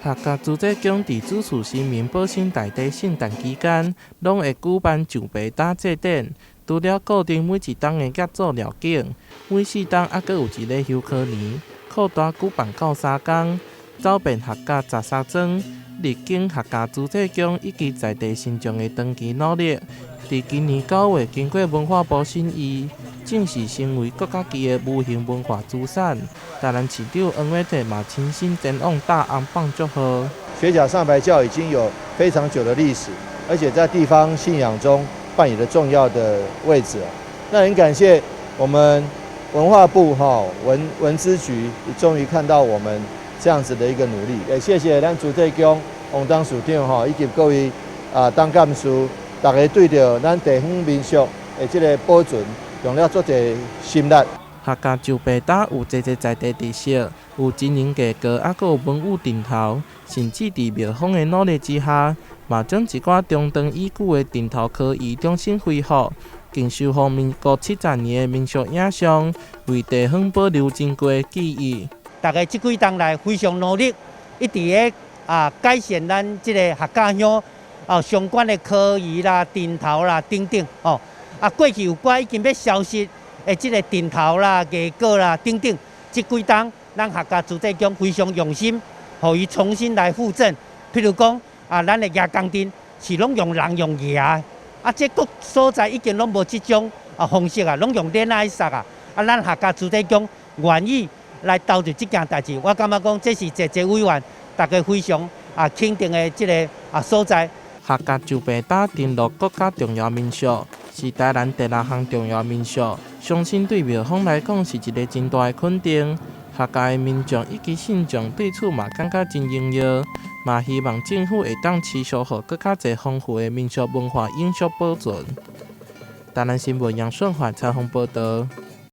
客家諸濟宮佇主祀神明保生大帝聖誕期間，攏會舉辦上白擔祭典。除了固定每一冬的聶祖寮景，每4冬猶閣有一个休科年，擴大舉辦到3工，走遍客家13莊，力挺客家諸濟宮以及在地信眾的長期努力。佇今年9月，經過文化部審議，正式成為國家級的無形文化資產。台南市長黃偉哲嘛親身前往貼紅榜祝賀。學甲上白轎已經有非常久的歷史，而且在地方信仰中扮演了重要的位置。那很感謝我們文化部哈文資局，終於看到我們這樣子的一個努力。也謝謝咱諸濟宮王董事長哈，以及各位啊董監事，大家對著咱地方民俗的這个保存用了足濟心力。客家上白擔有濟濟在地特色，有金銀藝閣，猶閣有文武陣頭，甚至佇廟方的努力之下，嘛將一寡中斷已久的陣頭科儀重新恢復，更修復民國70年的民俗影像，為地方保留珍貴的記憶。大家這幾冬來非常努力，一直咧啊改善咱這个客家鄉哦相關的科儀啦、陣頭啦等等哦。啊，過去有寡已經欲消失的這个陣頭啦、藝閣啦等等，這幾冬咱客家諸濟宮非常用心，予伊重新來復振。譬如講啊，咱的蜈蚣陣是攏用人用蜈的，啊，這各所在已經攏無這種啊方式啊，攏用電來殺啊。啊，咱客家諸濟宮願意來投入這件代誌，我感覺講這是濟濟委員大家非常啊肯定的這个啊所在。客家上白擔登錄國家重要民俗，是台南第六項重要民俗，相信對廟方來講是一个真大的肯定。客家的民眾以及信眾對此嘛感覺真榮耀，嘛希望政府會當持續予閣較濟豐富的民俗文化永續保存。台南新聞楊順華採訪報導。